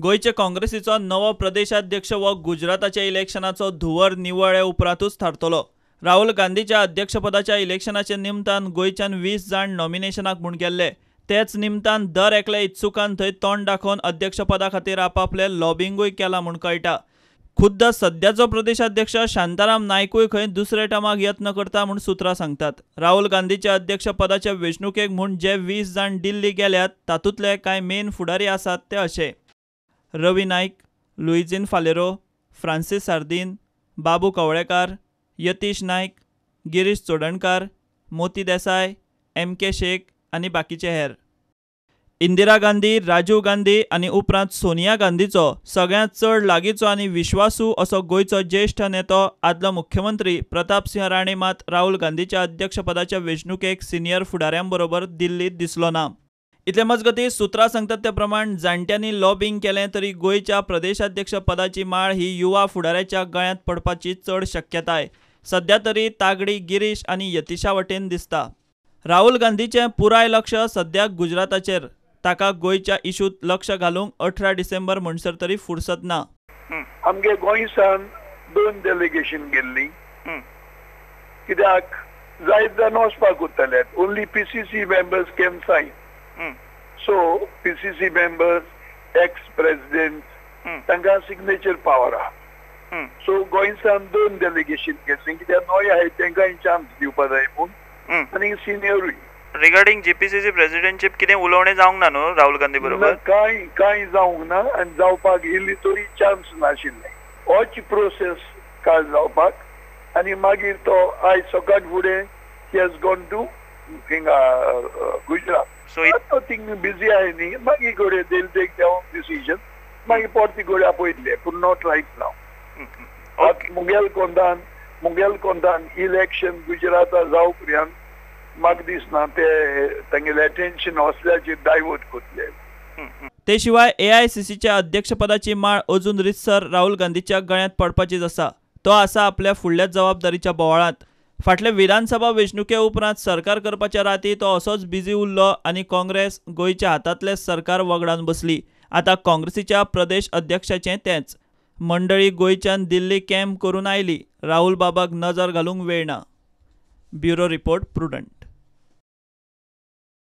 गोंयचे काँग्रेसीचो नवो प्रदेशाध्यक्ष हो गुजराताच्या इलेक्शनाचो धुंवर निवळ्ळे उपरांतूच थारतलो. राहुल गांधीच्या अध्यक्षपदाच्या इलेक्शनाच्या निमतान गोंयच्यान 20 जाण नॉमिनेशनाक म्हूण गेल्ले. तेच निमतान दर एकल्या इत्सुकान थंय तोंड दाखोवन अध्यक्षपदा खातीर आपापले लॉबिंगूय केलां म्हूण कळटा. खुद्द सद्याचो प्रदेशाध्यक्ष शांताराम नायकूय खंय दुसऱ्या टर्माक यत्न करता म्हूण सुत्रां सांगतात. राहुल गांधीच्या अध्यक्षपदाच्या वेंचणुकेक म्हूण जे 20 जाण दिल्ली गेल्यात तातूंतले कांय मेन फुडारी आसात ते अशे: रवी नायक, लुईझिन फालेरो, फ्रांसीस सार्दीन, बाबू कवळेकार, यतीश नायक, गिरीश चोडणकार, मोती देसाय, एम.के. शेख आनी बाकीचे हेर. इंदिरा गांधी, राजीव गांधी आनी उपरांत सोनिया गांधीचो सगळ्यांत चड लागींचो आनी विश्वासू असो गोंयचो ज्येश्ठ नेतो आदलो मुख्यमंत्री प्रतापसिंह राणे मात राहुल गांधीच्या अध्यक्षपदाच्या वेंचणुकेक सिनियर फुडाऱ्यांबरोबर दिल्लींत दिसलो ना. इतले मजगतीं सुत्रां सांगतात ते प्रमाण जाणट्यांनी लॉबिंग केलें तरी गोंयच्या प्रदेशाध्यक्ष पदाची माळ ही युवा फुडाऱ्याच्या गळ्यांत पडपाची चड शक्यताय सद्या तरी तागडी गिरीश आनी यतीशा वटेन दिसता. राहुल गांधीचें पुराय लक्ष सद्याक गुजराताचेर. ताका गोंयच्या इशूत लक्ष घालूंक 18 डिसेंबर म्हणसर तरी फुरसत ना. आमगे गोंयसान 2 डेलिगेशन गेल्ली, कित्याक जायत जाण वचपाक उरतले. Only PCC members can sign. So PCC members, ex president तांकां सिग्नेचर पावर आहा. सो गोंयसान 2 डेलिगेशन गेल्ली, कित्याक नवे आहाय तांकांय चान्स दिवपा जाय म्हूण, आनी सिनियरूय. रिगार्डिंग जीपीसीसी प्रेसिडेंटशिप कितें उलोवणें जावंक ना न्हू राहुल गांधी बरोबर? कांय कांय जावंक ना आनी जावपाक इल्ली तरी चान्स नाशिल्लें. होच प्रोसेस काल जावपाक आनी मागीर तो आयज सकाळ फुडें he has gone to हिंगा गुजरात. सो तो थिंग बिजी आहाय न्ही, मागीर घडये they will take their own decision, मागीर परती घडये आपयतले, पूण not right नाव. मुगेल कोंतान इलेक्शन गुजराता जावं पर्यंत म्हाका दिसना ते तांगेलें अटेन्शन असल्याचेर डायवर्ट करतले. ते शिवाय एआयसीसीच्या अध्यक्षपदाची माळ अजून रितसर राहुल गांधीच्या गळ्यांत पडपाचीच आसा. तो आसा आपल्या फुडल्या जबाबदारीच्या बोवाळांत. फाटले विधानसभा वेंचणुके उपरांत सरकार करपाच्या राती तो असोच बिजी उरलो आनी काँग्रेस गोंयच्या हातांतलें सरकार वगडावन बसली. आतां काँग्रेसीच्या प्रदेश अध्यक्षाचें तेंच. मंडळी गोंयच्यान दिल्ली कॅम्प करून आयली. राहुल बाबाक नजर घालूंक वेळ ना. Bureau report, Prudent.